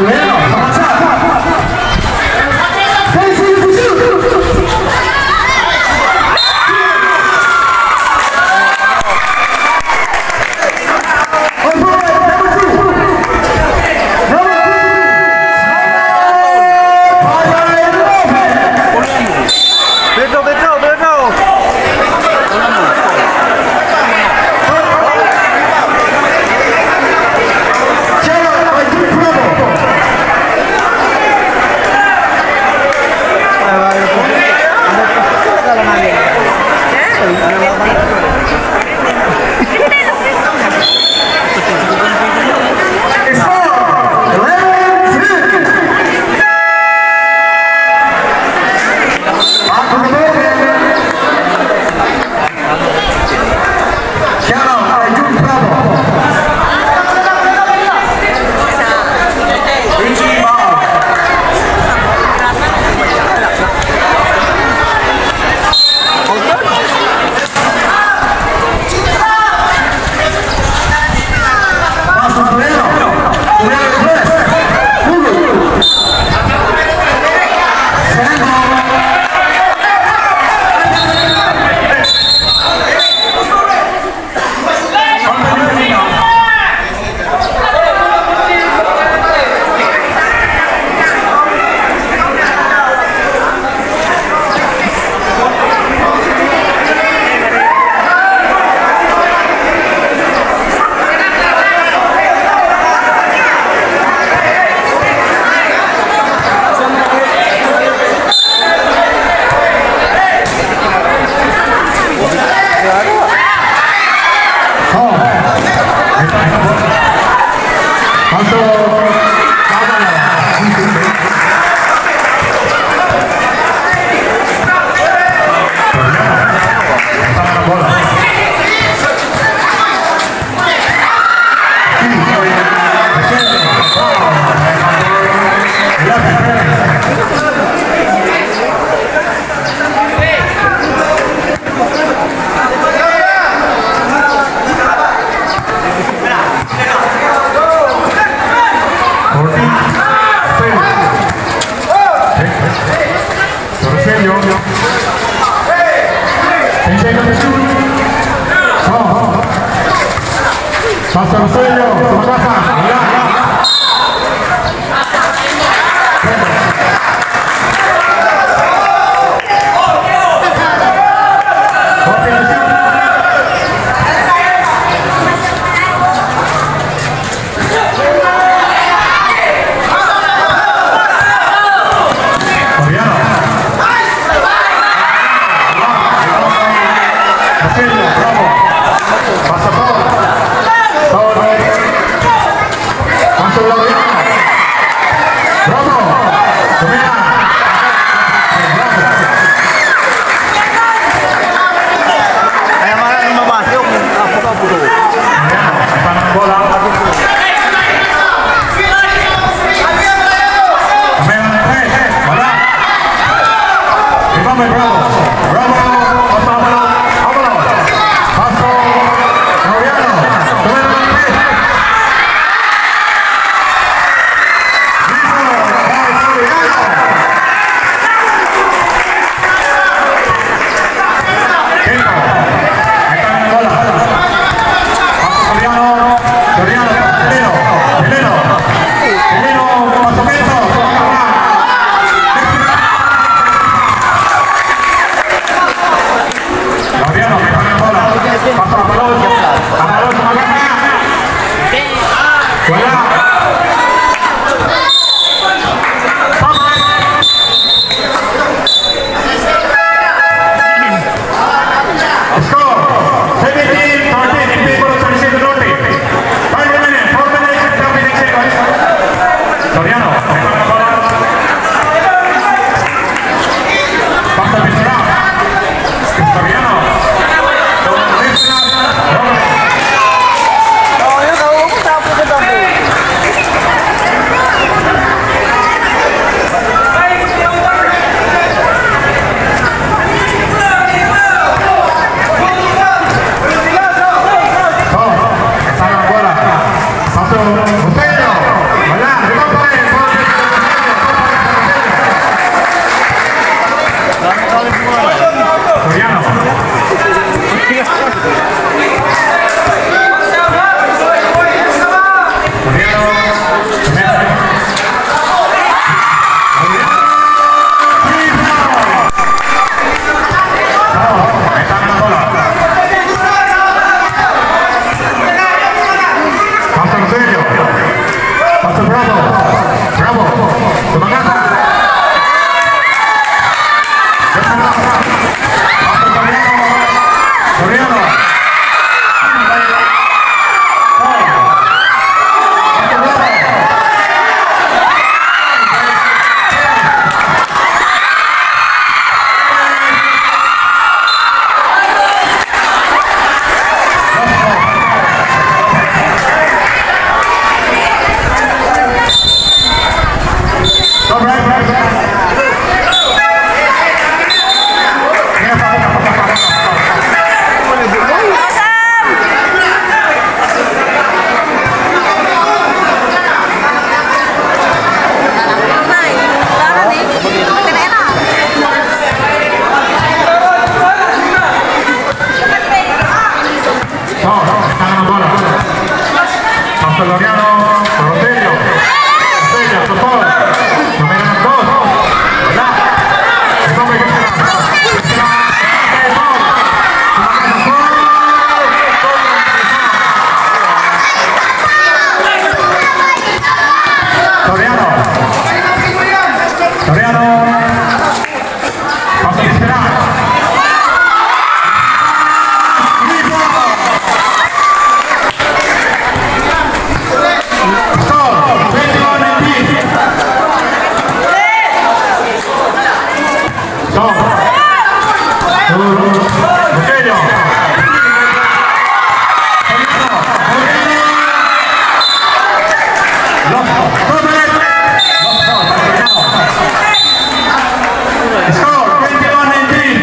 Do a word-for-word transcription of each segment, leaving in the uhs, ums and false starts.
Bueno, avansa. Facing to shoot. Pedro, Pedro, Pedro! Shout out kay Jun Bravo. Richie Bao. Paso Torero. Torero Press. Ulo. Sendo. Torcello. Pinsiay kapitid. Oh. Pastor Roselio, sumakasa. Wala. Okay, Mariano. Bravo. Pasa po. Todo. Pasa Mariano. Bravo. Tumira. Bravo. Kaya maraming mabasa yung apo-apo ko. Ayan, ang tanang bola. Amen. Wala. Iba may Bravo. Bravo. Paso Avalon. Avalon. Paso. Laureano. Tumira ng pitch. Liso. Kay Laureano. Tempo. Ay, tangan ng bola. Paso Soriano. Soriano. Pilino. Pilino. Pilino. Paso Pinto. Soriano. Ay, tangan ng bola. Paso Avalon. Avalon, sumagat na. Wala. Score, seventeen thirteen in favor of San Isidro Norte. Final minute, four minutes and thirty-six seconds. Soriano. Pasa Pinto. Soriano. Sarang bola. Paso, Rosario. Wala. Rebound pa rin. Rogelio. Rogelio, to Paul. Numero dos. Wala. Ito, may isa. Soriano. Soriano. Pasa Estrada. Score, twenty-one nineteen. Score. Rogelio. Score, twenty-one nineteen.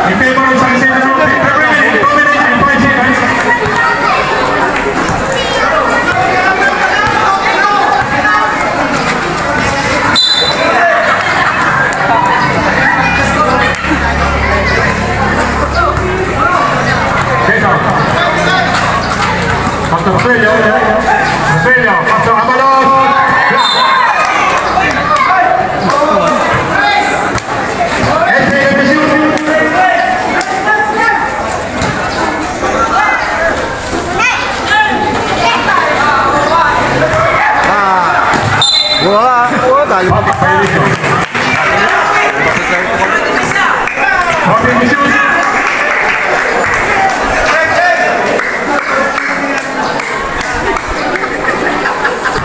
In favor of San Isidro, fifty-three minutes, two minutes and five seconds. Cesar. Pastor Rogelio. Rogelio. Pastor Abalos. Ah. Wala. Wala.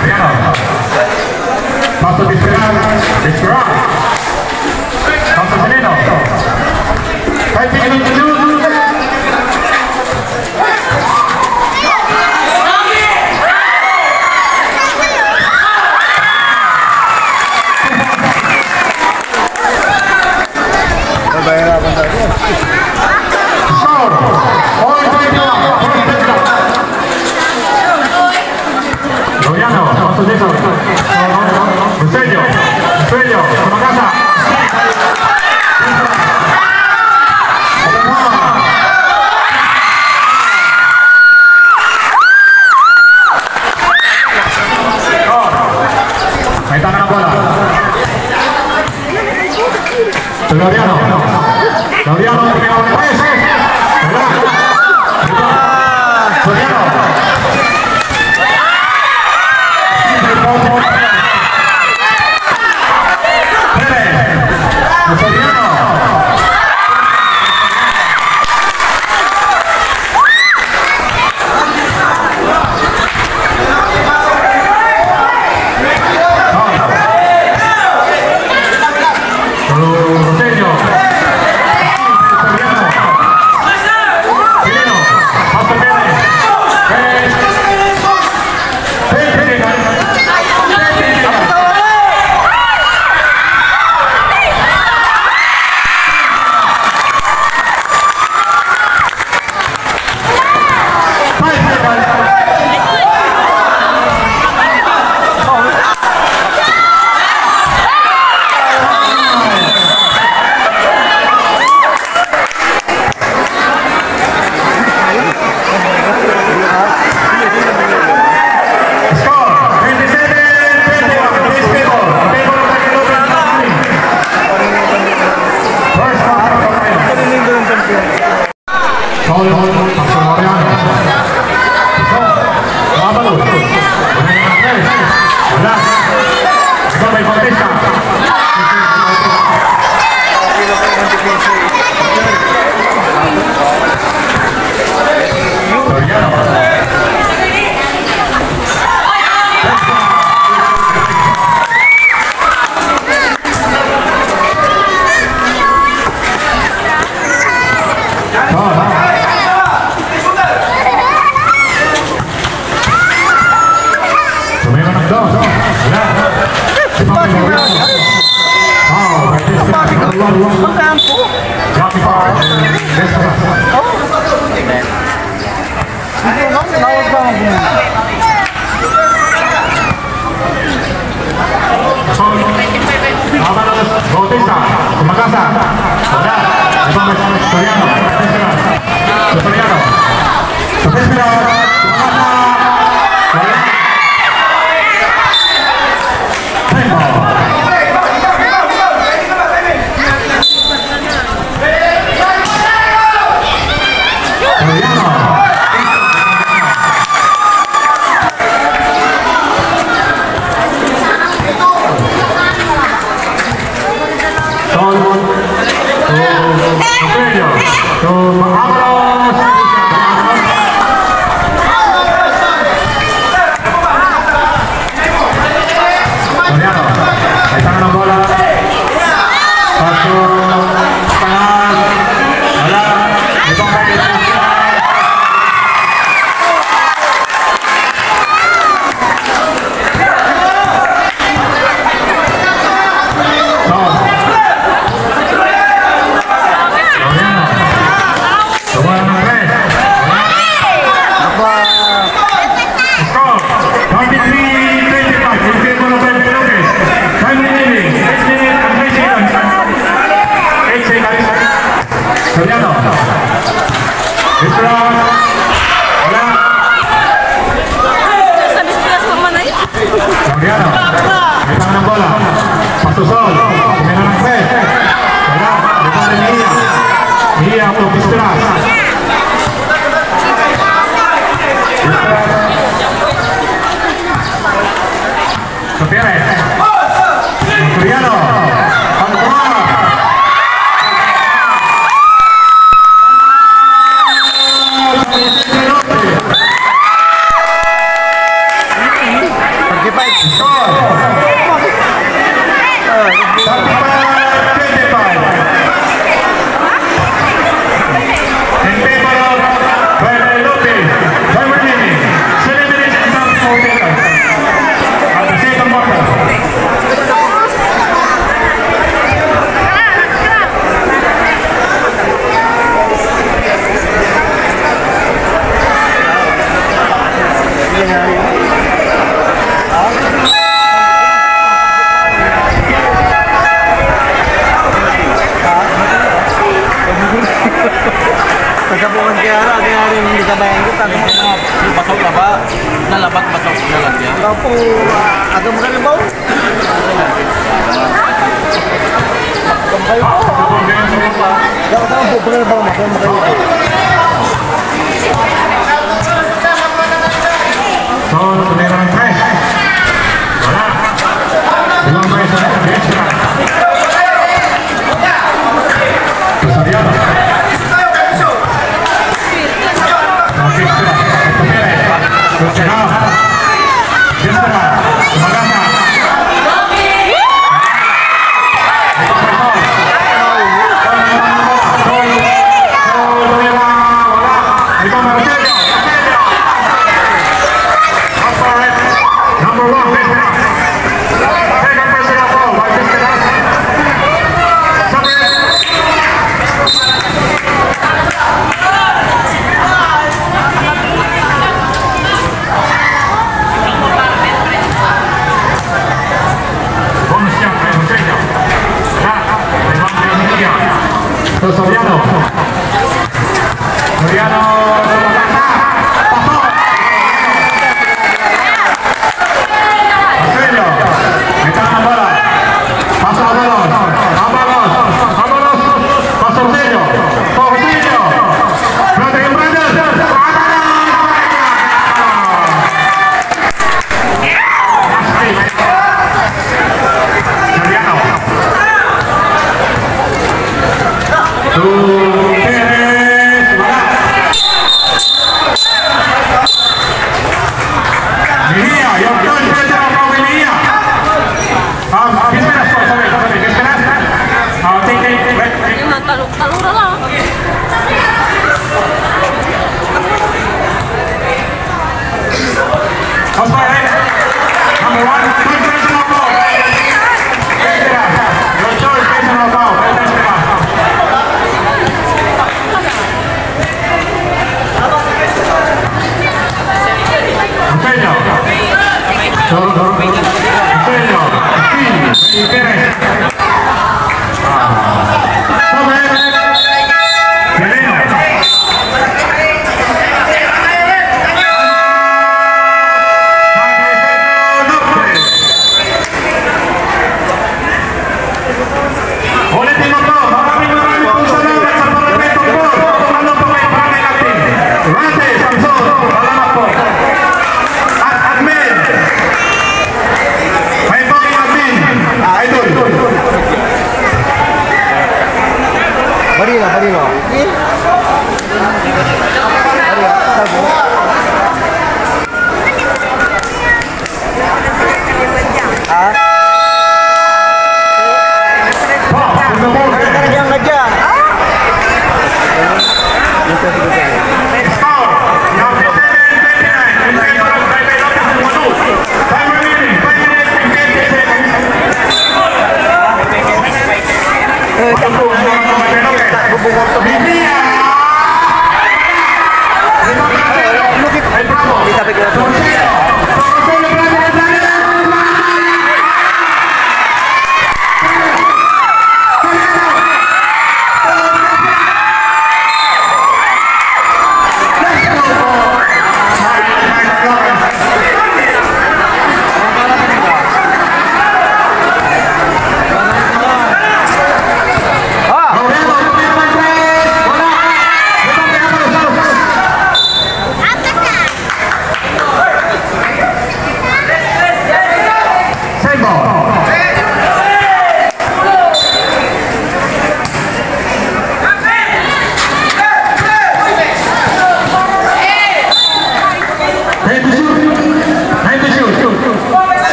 Ayan o. Paso Bisperan. Bisperan. Paso Sileno. Fighting in the two. Nabahirapan tayo. Score. All twenty-one. Loyano, Paso Dizon. Rogelio, Rogelio, Sumagasa. May tama na bola. Laureano. Laureano, Laureano, Laureano. Score, twenty-seven twenty-one. Please, people, favor of the Lord. First round. Foul, foul, foul, Paso Laureano. Foul, Abalos. Wala. Ito may Bautista. Laureano. Bautista, Sumagasa. Wala. Ibang Soriano. Soriano. Soriano. Soriano. Sumagasa. Wala. Sol, Pinanakpet. Wala, wala rin iya. Iya po, Pisteras. Gutierrez. Soriano. Pagkuha. Forty-five. Score. Thirty-five twenty-five. In favor of Brother Lopez, by remaining seven minutes and thirty-four seconds. At the second quarter. Pagkabukan kaya ra, kaya rin hindi ka bayan ko, tanto mo. Pasok na ba? Nalabat, pasok na lang yan. Opo, ah, agam ka na ba? So, tumira ng tres. Wala. Limang tres sa derecha. Soriano. Number one, Second personal foul by Pisteras. Sabi. Bonus shot by Rogelio. Wala. Rebound by Rogelio. So, Soriano. Soriano. Pasok. Marcelo, may tama bola. Pasa Abalos. Abalos. Abalos. Pasa Rogelio. Rogelio. Brother and brothers. Soriano. Gutierrez, wala. Mejia, your turn, Pedro, Mejia. Ah, Pisperas, sorry, sorry, Pisperas. Ah, take, take, take, take. Ayun, talong, talong na lang. How's my right? Number one, good person of all. Your choice, person of all. Antonio. Antonio. Antonio. Ulitin ko po, maraming, maraming pong salamat sa Barangay Tungkol. Ano po may barangay natin? Rante Samson, salamat po. At admin. May booking admin. Idol. Barila, barila. Barila, sabo. Ha? Talagang ka dyan.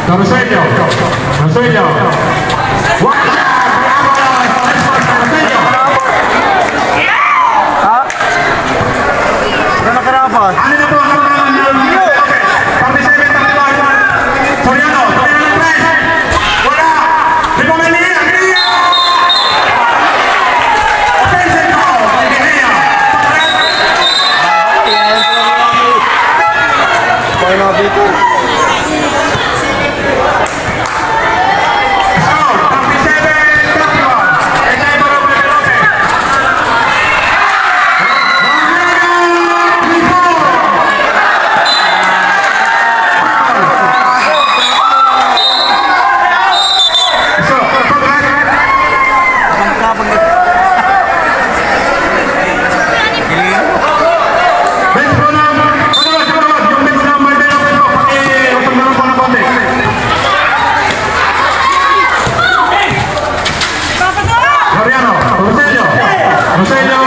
Roselio. Roselio. Wala! Bravo! Roselio. Ha? Ano na karapat? Ano na po ang mga forty-seven na Soriano, Soriano, press. Wala! Di ba may linya? Linya! Offensive foul, may linya. Final beater. Mariano, Roselio, Roselio,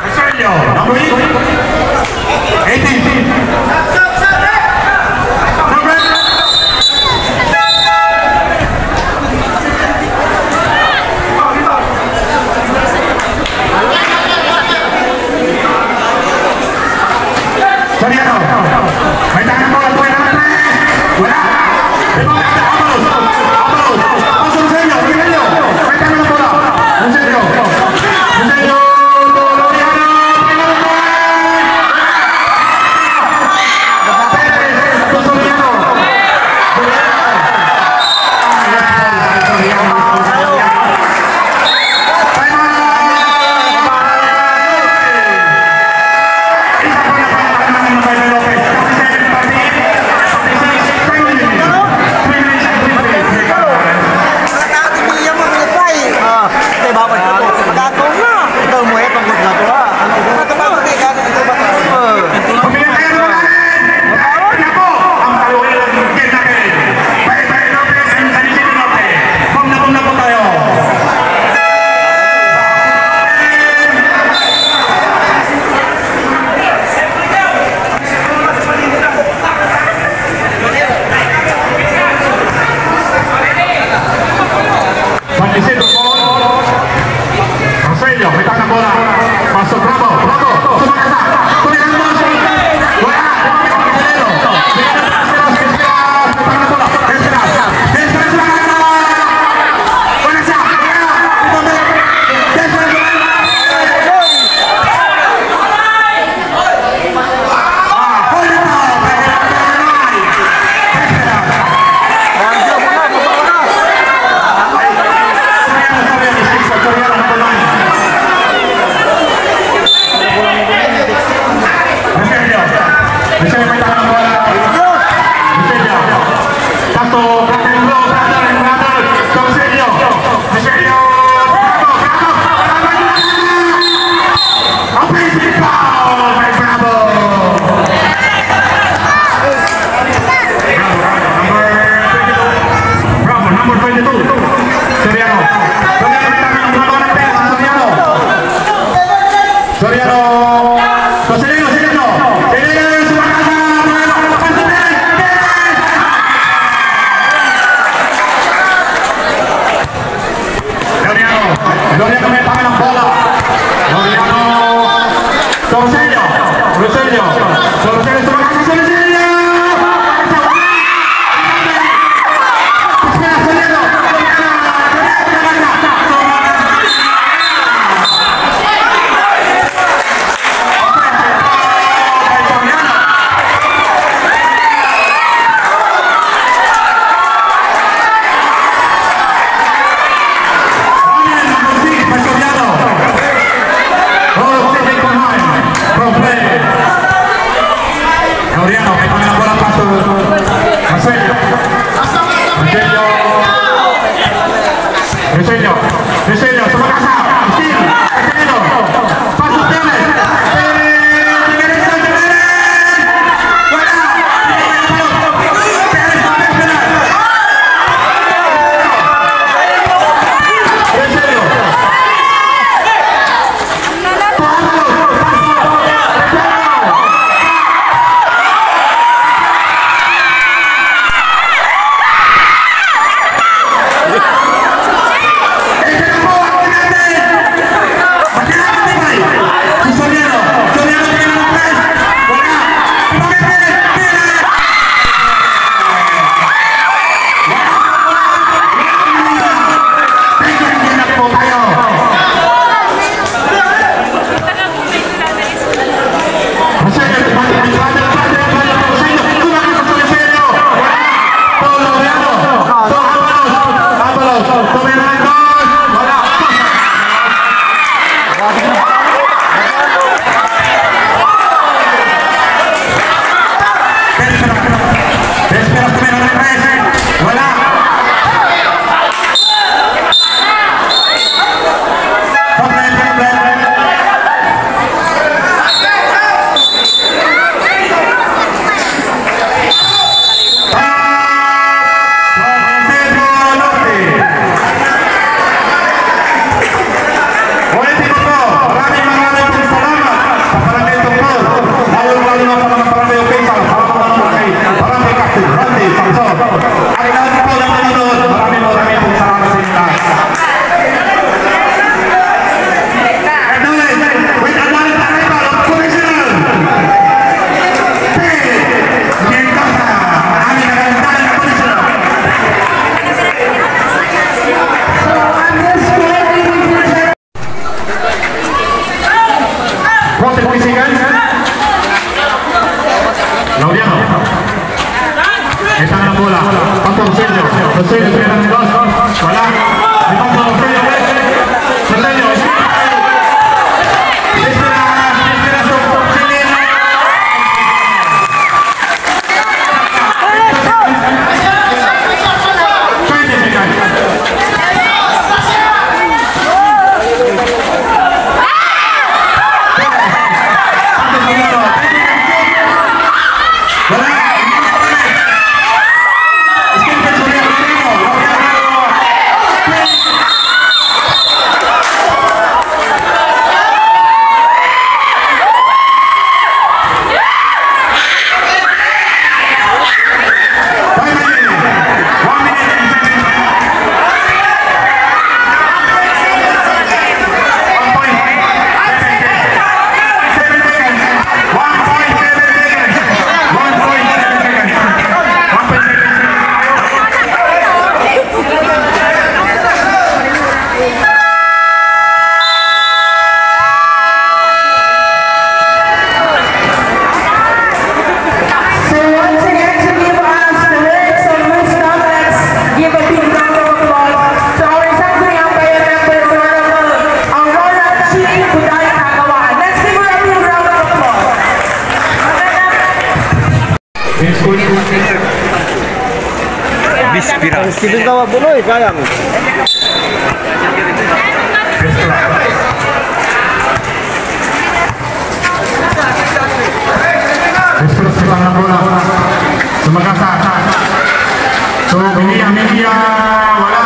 Rosario, number eight. Eighteen. Number Soriano. May tangan mo, Soriano. Wala. Rebound, Abalos. Abalos. Abalos, Rosario. Rosario. May tangan mo, bola. Rosario. Rosario. Soriano. Perez. Soriano. Soriano. San Isidro Paul. Roselio, may tangan bola. Pasok, Bravo, Bravo. Sumakasa. Tuloy ang bola. Wala. Tato, brother, brother, brother, Rogelio. Rogelio, bravo, bravo, bravo, bravo. Offensive foul by Bravo. Bravo, Bravo, number twenty-two. Bravo, number twenty-two. Soriano. Soriano. Soriano. Soriano, Soriano. Soriano, sumakasa, Bravo. Laureano. Laureano may tangan ng bola. Laureano. Torcello. Roselio. Torcello. Torcello. Forty seconds. Laudiano. Esa na bola. Pampang Sergio. Sergio, Sergio, Sergio. Wala. Di ba, Sergio? Sergio. Espera, espera, espera. So once again, to give us the lyrics of Miss Tom, let's give a big round of applause to our Sangguniang Bayan member, Honorable Aurora Chi Buday Cagawaan. Let's give her a big round of applause. Bispira. Kidin ka, Buloy, kayang. Bispira, sa pangabola. Sumakasa. So, Mia, Mia, wala.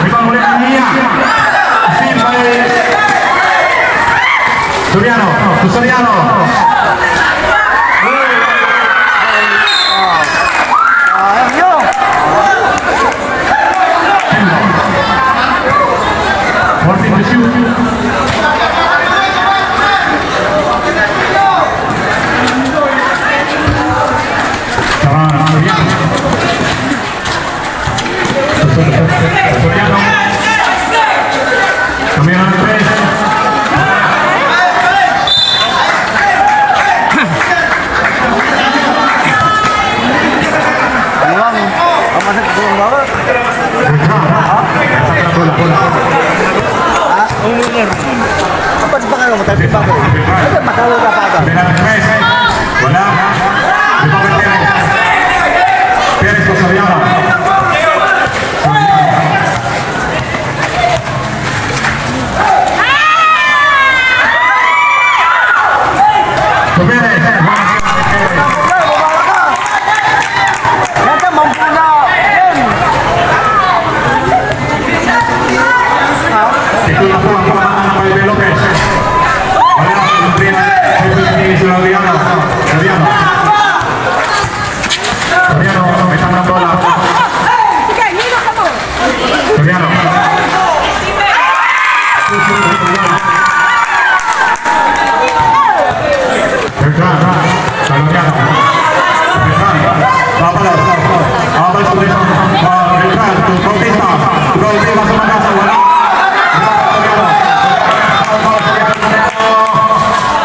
Rebound ulit ni Mia. Steal by Soriano. To Soriano. Fourteen to shoot. Soriano. Soriano. Kami ang tres. Kulang. Ang masakit, kulang ba? Bola, bola. Ha? Ang lugar. Kapag pa nga, matapos pa ako. Ay, matalo na pa ako. Wala. Rebound kay Perez. Perez to Soriano. To Perez. Nata, mampuna. Ito na po ang pamakan ng Baybay Lopez. Wala, siyempre, siyempre, si Laureano. Laureano. Laureano, may tama ng bola. Laureano. Bertrand. Talaga. Bertrand. Babalaw. Babalaw sa Bertrand. Ah, Bertrand. To Bautista. To Bautista. Sumakasa. Wala.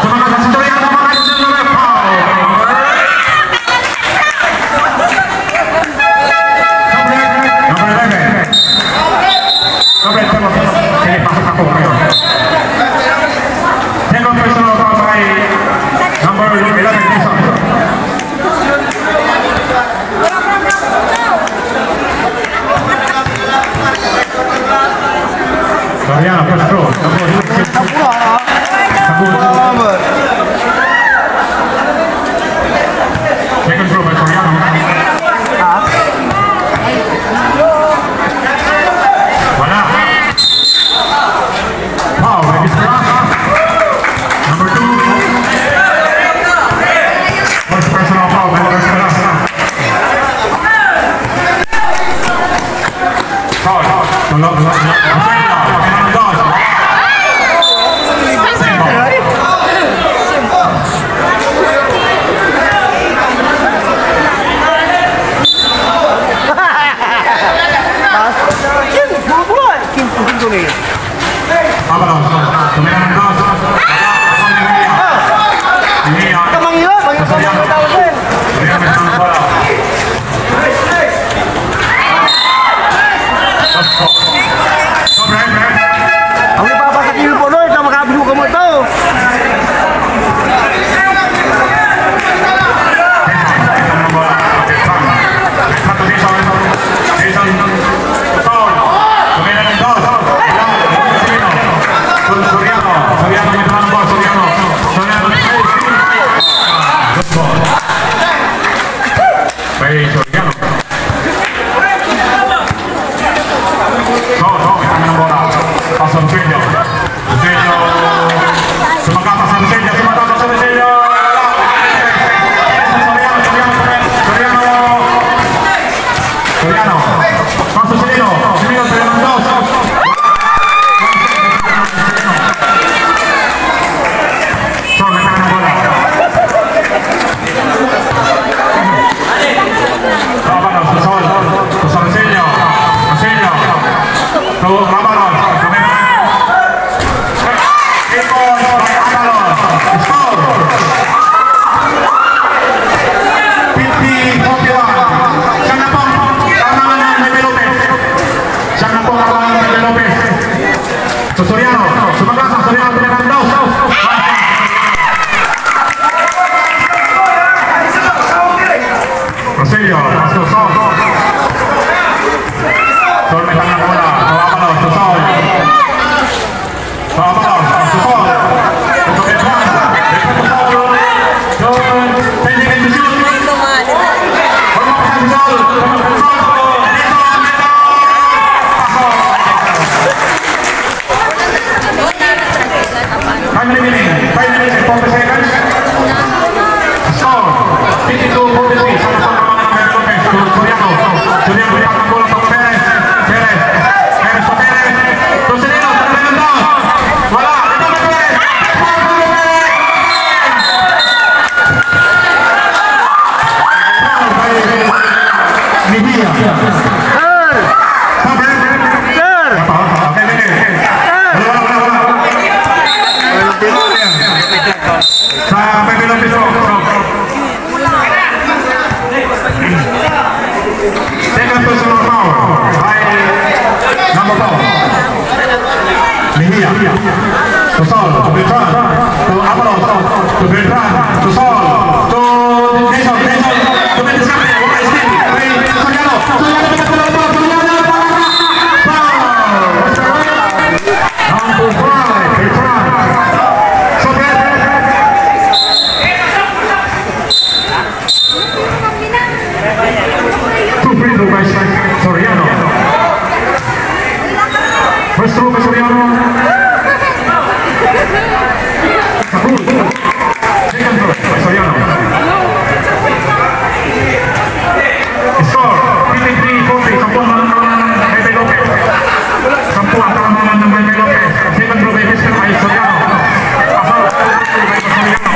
Sumakasa. Sumakasa. Sumakasa. Foul. Sa Pepe Lopez po. Second personal foul by number four. Mejia. To Sol, to Beltran, to Abalos, to Beltran, to Sol, to Dizon, Dizon, to Beltran, walay steal, kay Soriano, Soriano, Soriano, Soriano, Soriano, foul! Number five, Beltran. Sobres. Two free throw by Soriano. First throw by Soriano. Second throw by Soriano. Score, fifty-three forty, sampung manantawanan ng Bebe Lopez. Sampung antawanan ng Bebe Lopez. Second throw by Mister Soriano. Asal, Soriano.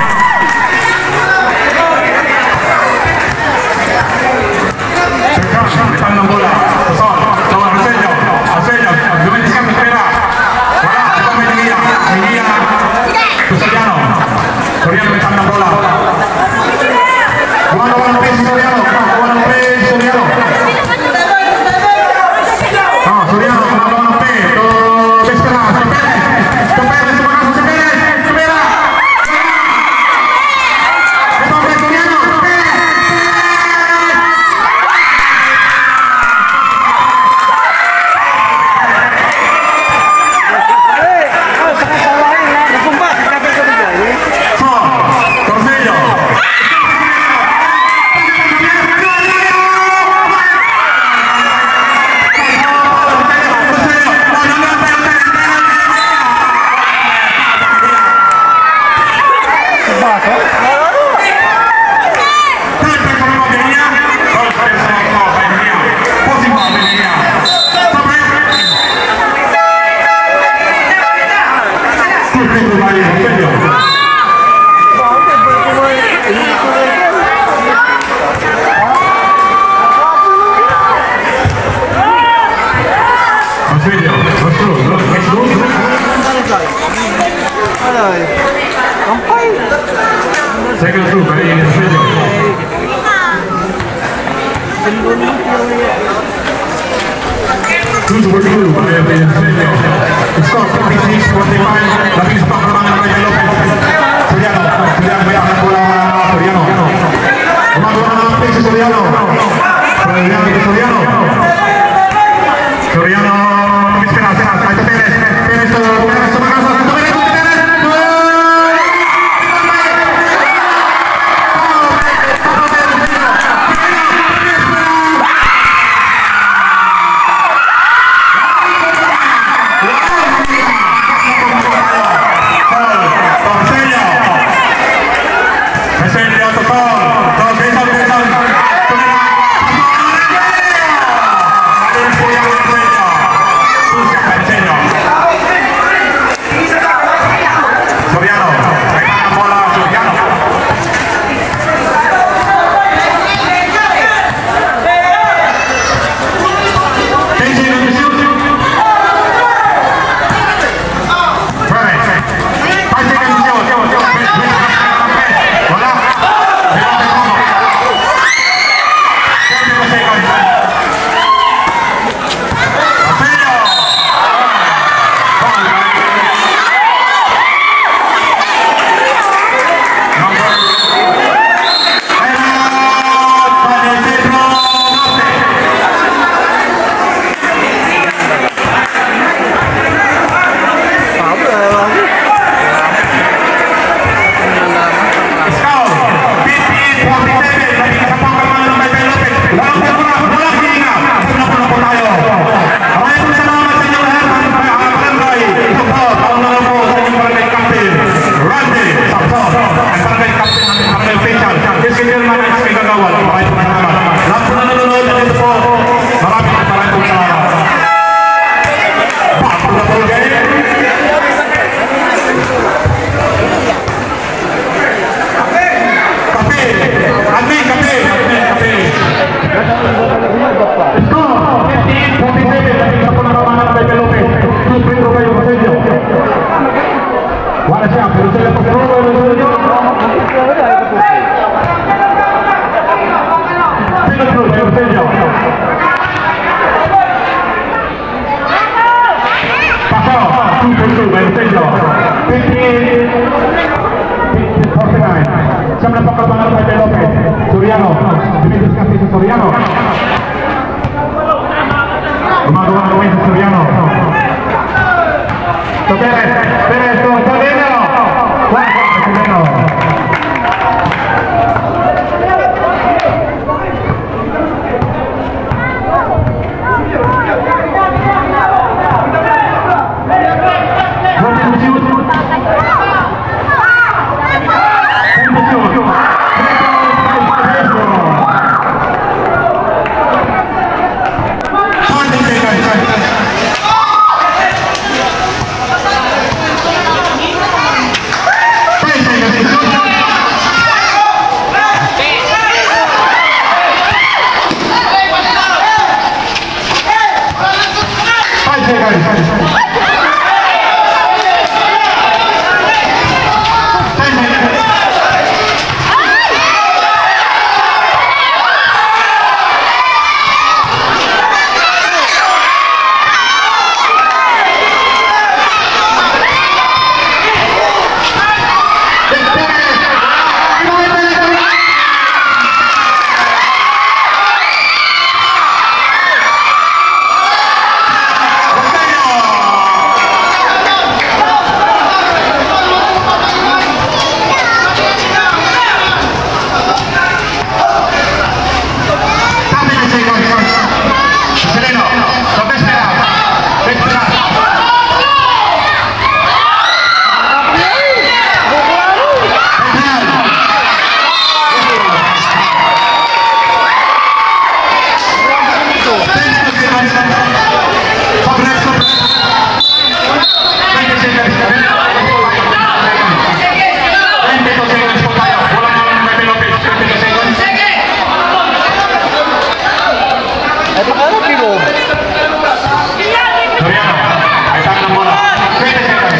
Soriano, may tanong bola. Soriano, to Arsenio. Arsenio, gawin siya, may pera. Wala, ito may Mejia. Mejia. To Soriano. Soriano, may tanong bola. Kuha na, kuha na play si Soriano. Kuha na play si Soriano. Ah, Soriano, kuha na play. To Vizcarra, si Perez. To Perez, si Perez, si Perez. Ito, play, Soriano. Perez! Foul. Tornillo. Ay, ampay. Second group, ay, Two to two, by the Soriano. Score, fifty-six forty-five. Labing sa pagkabangan ng Reyna Lopez. Soriano, Soriano, may anak bola, Soriano. Gumagawa ng play si Soriano. Soriano, Soriano. Soriano, Perez, Perez, Perez, Perez, Perez, Perez, Perez. Siam na pakapangan, Pepe Lopez. Soriano. Dimidiskarte si Soriano. Gumagawa ng away si Soriano. So, Perez. Perez to Soriano. Wah, Soriano. Ay, pakarap yung loob. Soriano, ay, tangan ang bola. Twenty seconds.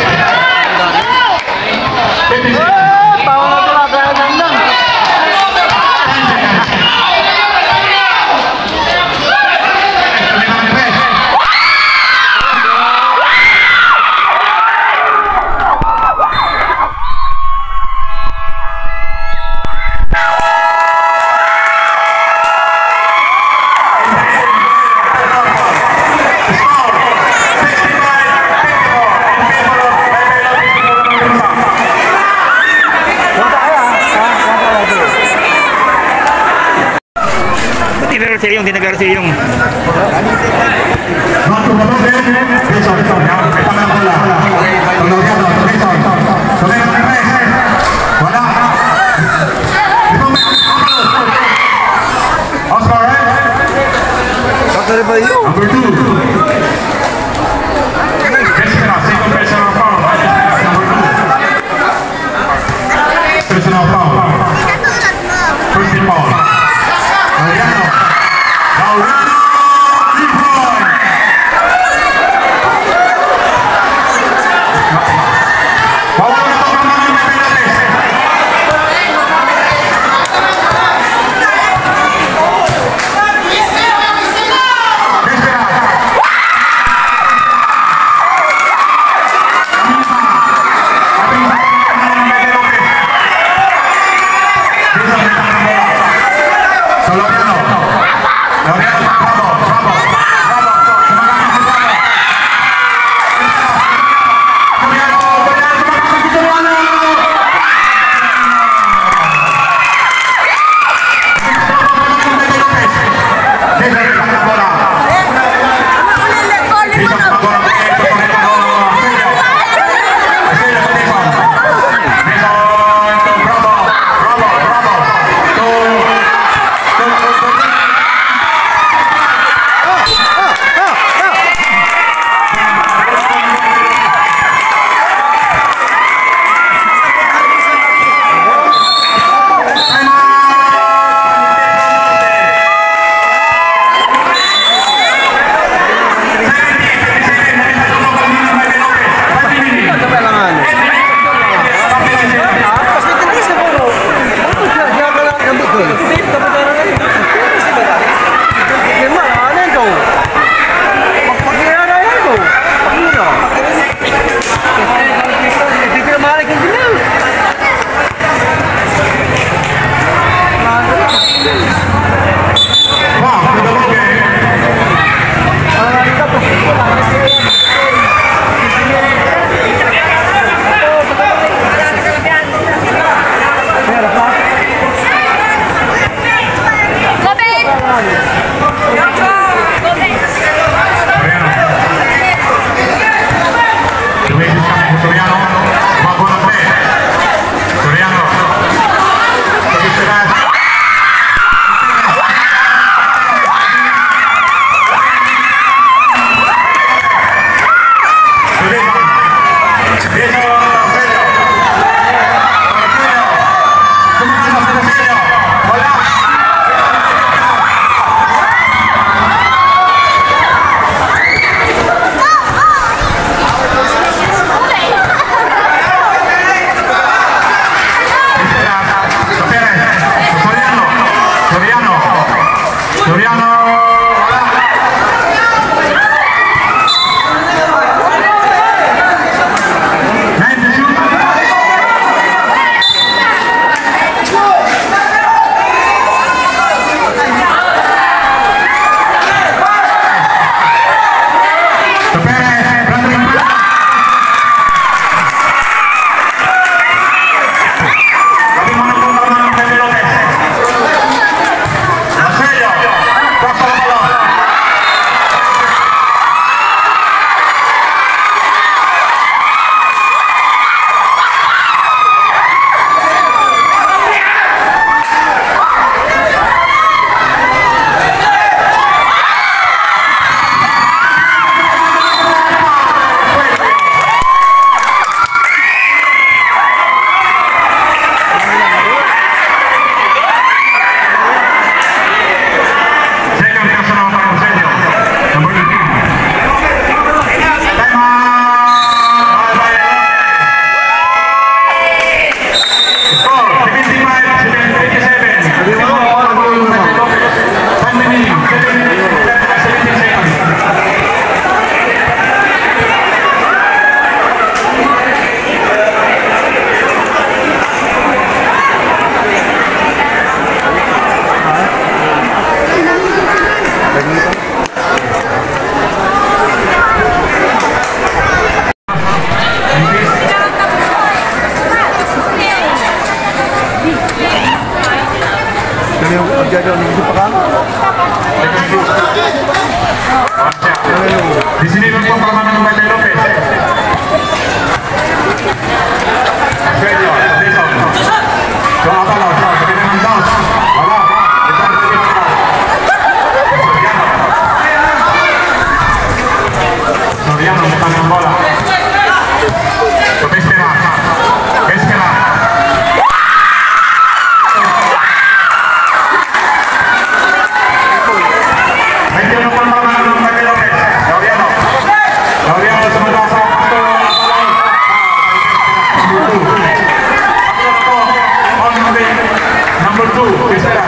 Twenty seconds. Ah, tama na pala, kaya nang nang. Ten seconds. Ba't tinagaro si Yung? Tinagaro si Yung. Wala. Oscar, right? Number two. Jessica, second personal foul. Number two. Personal foul. First team foul. Laureano. Laureano Libon. Wala na to, wala na may penalties. Desperado. Ano yung pagkakataon ng Pakan? Ano yung Di sini lang po para Manong Bante Lopez. Sergio, Jason. So, Abalo, so, sa pinangan dos. Wala. Ito ang pinangan dos. Soriano. Soriano, may tanang bola. So, Vespera. Vespera. Medyo na po naman ang Daniel Lopez. Laureano. Laureano sa mata sa pasto. Number two. On the number two, Vizcara.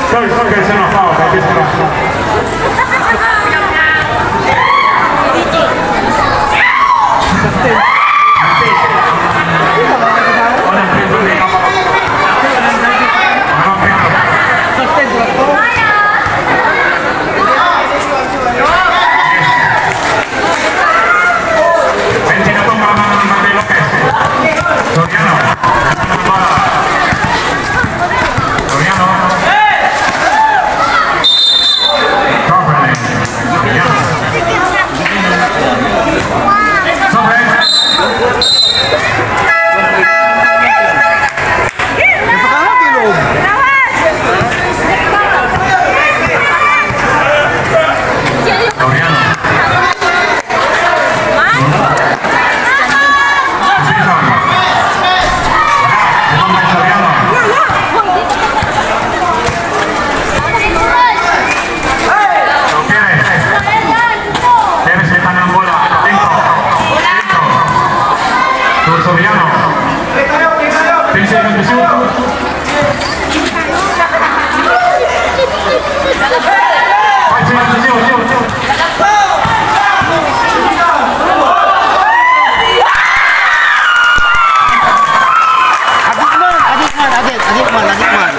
Third person of foul by Vizcara. Perez, may tanang bola. Pinto. Pinto. To Soriano. Pinto, pinto, shoot. Five seconds to shoot. Agik man, agik man, agik, agik man, agik man.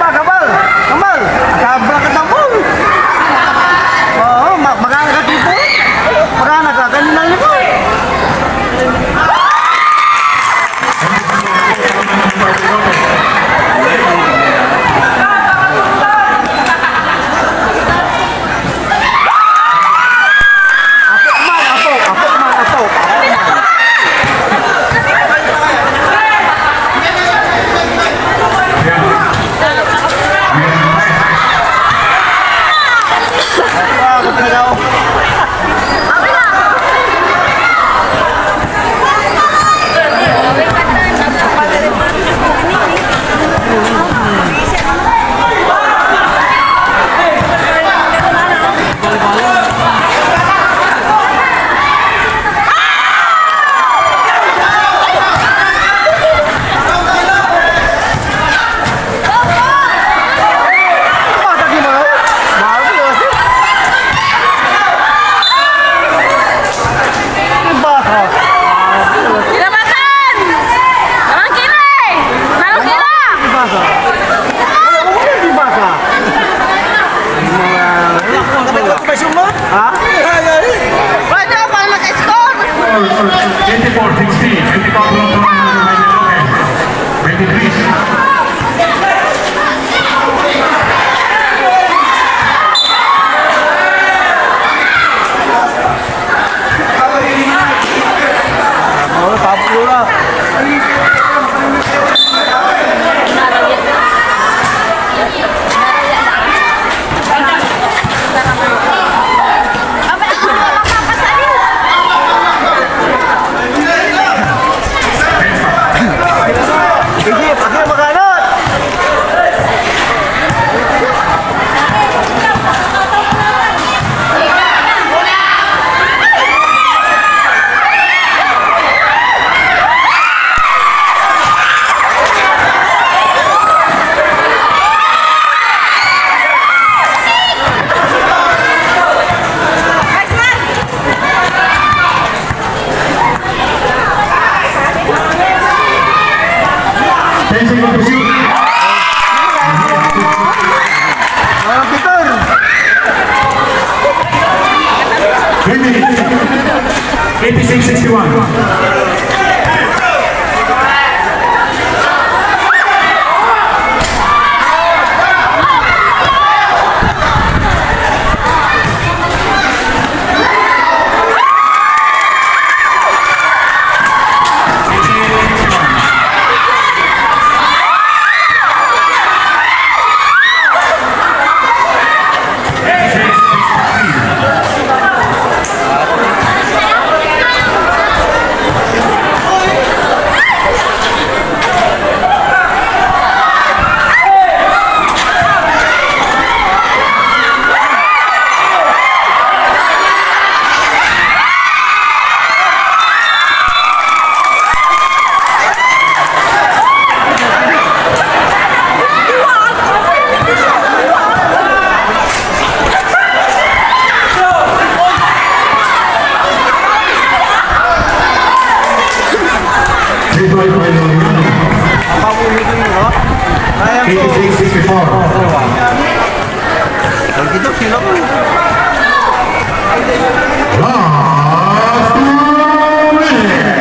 Kabal, kabal, kabal! Akabra ka tapon! Oo, ma-, magana ka tipo. Magana ka, kanina lipo. Apok man, apok, apok man, apok, apok man. Kinabatan! Malaki na eh! Malaki na! Ha? Pwede ka pa naka-score! Eighty-six sixty-one. Eighty-six sixty-four. Last minute.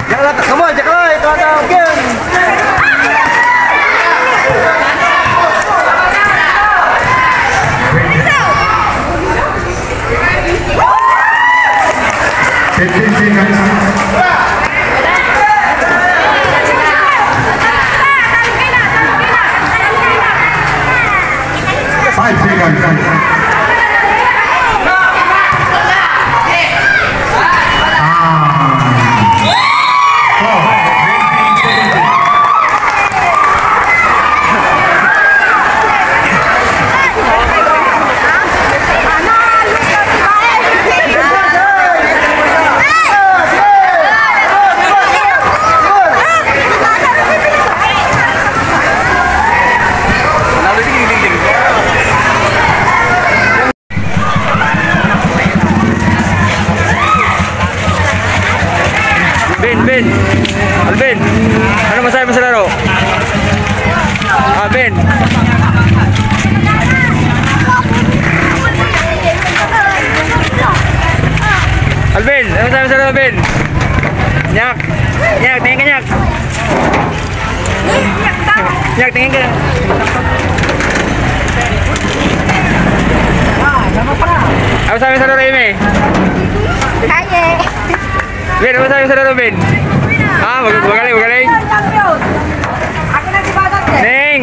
Diak la, come on, diak la, ito ata, again. Fifteen seconds. Five seconds. Ah. Four. Ben, Ben. Alvin, ano masabi mo sa laro? Ah, Ben. Alvin, ano masabi mo sa laro, Ben? Nyak. Nyak, tingin ka, Nyak. Nyak, tingin ka. Ano masabi mo sa laro, Amy? Kaya. Ben, ano masabi mo sa laro, Ben? Ah, mag-, magaling, magaling. Neng!